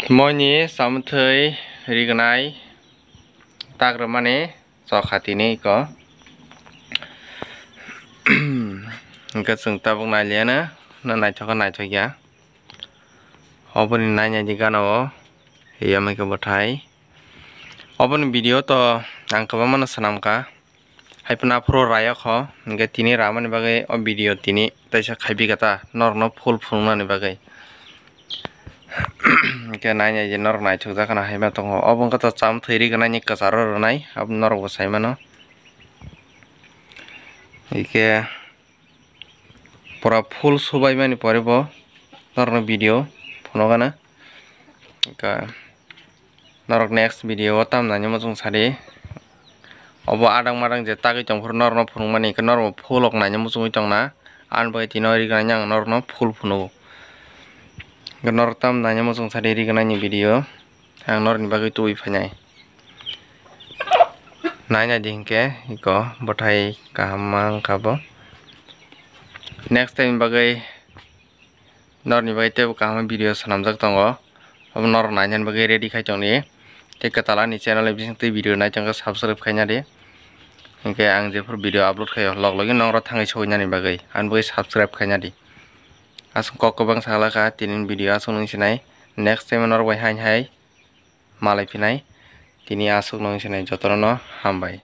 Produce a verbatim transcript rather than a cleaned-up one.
Moini chamthwi rignai tagrwmani chokha tini iko. Hwnkhe chwng tabuk nailiyano, no naithok khe naithok ya. Oboni nainai di gana o, yamai khe bwthai. Oboni video to ang kwbangma no swnam kha. Hai phano aphuru rayok ho, hwnkhe tini ramani bagwi o video tini taisa khaibi kha ta, norokno phul phunuknani bagwi. Hwnkhe nainai je norok naithokjak khana hai ma tongo. Obo wngkha to chamthwi rignani kwcharo rwnai, abo norokbo sai mano. Hwnkhe pura phul subaimani pore bo norokno video phunukgana. Hwnkhe norok next video o tamo naina muchung sadi. Obo adang madang je tagwi tongphuru norokno phunukmani hwnkhe norokbo phul rok naina muchungwi tongna. Ani bagwi tino rignani ang norokno phul phunugo. Hwnkhe norok tamo naina muchung sadi rignani video ang norokni bagwi tubui phainai. Naina di hwnkhe iko bwthai kaham ma wngkha bo. Next time bagwi norokni bagwi teibo kaham video swnamjak tongo. Obo norok nainani bagwi ready khai tongdi. Tei kwtal ani channel ni bisingtwi video nai tongkha subscribe khaina di. Hwnkhe ang jephuru video upload khaio log logi norok thangwi sogwi nani bagwi ani bagwi subscribe khaina di. Aswk kok kwbang sakla kha tini video aswk nung sinai. Next time norok bai hain hai malai phinai. Tini aswk nung sinai jotono no hambai.